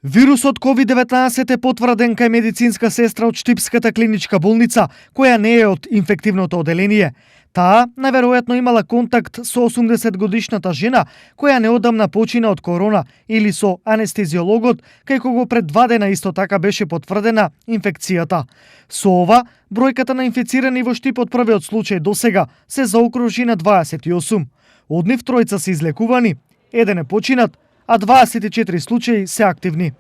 Вирусот COVID-19 е потврден кај медицинска сестра од Штипската клиничка болница, која не е од инфективното оделение. Таа наверојатно имала контакт со 80-годишната жена, која неодамна почина од корона, или со анестезиологот, кај кого пред 2 дена исто така беше потврдена инфекцијата. Со ова, бројката на инфицирани во Штип од првиот случај до сега се заокружи на 28. Од нив тројца се излекувани, еден е починат, а 24 случаи се активни.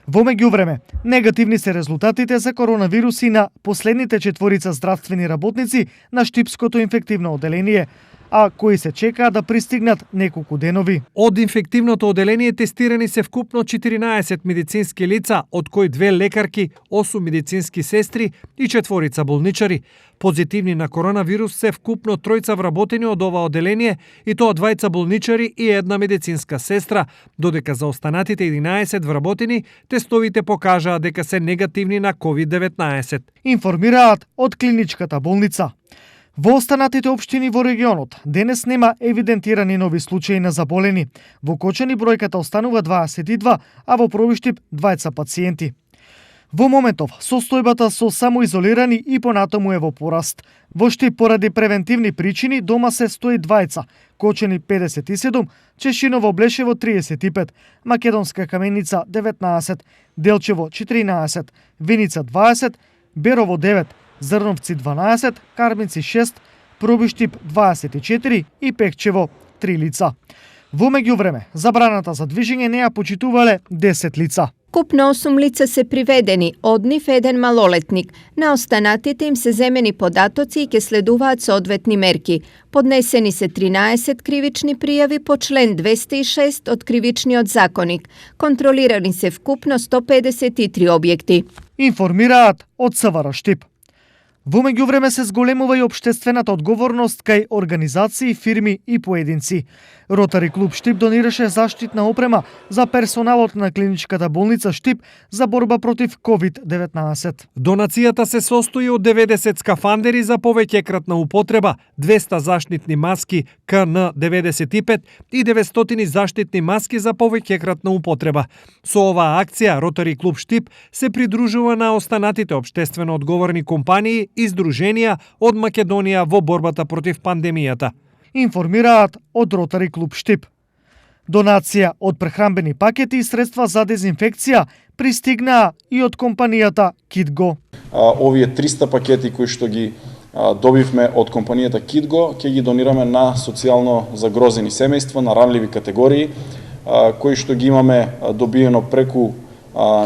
Во меѓувреме, негативни се резултатите за коронавируси на последните 4 здравствени работници на Штипското инфективно оделение, а кои се чекаат да пристигнат неколку денови. Од инфективното оделение тестирани се вкупно 14 медицински лица, од кои 2 лекарки, 8 медицински сестри и 4 болничари. Позитивни на коронавирус се вкупно 3 вработени од ова оделение, и тоа 2 болничари и 1 медицинска сестра, додека за останатите 11 вработени тестовите покажаа дека се негативни на COVID-19. Информираат од клиничката болница. Во останатите општини во регионот денес нема евидентирани нови случаи на заболени. Во Кочани бројката останува 22, а во Пробиштип 2 пациенти. Во моментов, состојбата со самоизолирани и понатаму е во пораст. Во Штип поради превентивни причини дома се 102, Кочани 57, Чешиново Блешево 35, Македонска Каменица 19, Делчево 14, Виница 20, Берово 9, Зрновци 12, Карминци 6, Пробиштип 24 и Пекчево 3 лица. Во меѓувреме, забраната за движење не ја почитувале 10 лица. Купно 8 лица се приведени, од нив еден малолетник. На останатите им се земени податоци и ќе следуваат соодветни мерки. Поднесени се 13 кривични пријави по член 206 од Кривичниот законник. Контролирани се вкупно 153 објекти. Информираат од СВР Штип. Во меѓувреме се зголемува и општествената одговорност кај организации, фирми и поединци. Ротари клуб Штип донираше заштитна опрема за персоналот на клиничката болница Штип за борба против COVID-19. Донацијата се состои од 90 скафандери за повеќекратна употреба, 200 заштитни маски КН95 и 900 заштитни маски за повеќекратна употреба. Со оваа акција Ротари клуб Штип се придружува на останатите општествено одговорни компании и здруженија од Македонија во борбата против пандемијата. Информираат од Ротари клуб Штип. Донација од прехранбени пакети и средства за дезинфекција пристигнаа и од компанијата KitGo. Овие 300 пакети кои што ги добивме од компанијата KitGo ќе ги донираме на социјално загрозени семејства, на ранливи категории, кои што ги имаме добиено преку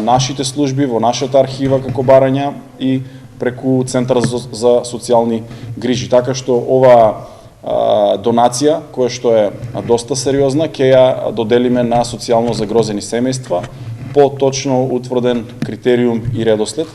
нашите служби во нашата архива како барања и преку Центар за социјални грижи. Така што ова донација, која што е доста сериозна, ќе ја доделиме на социјално загрозени семејства по точно утврден критериум и редослед.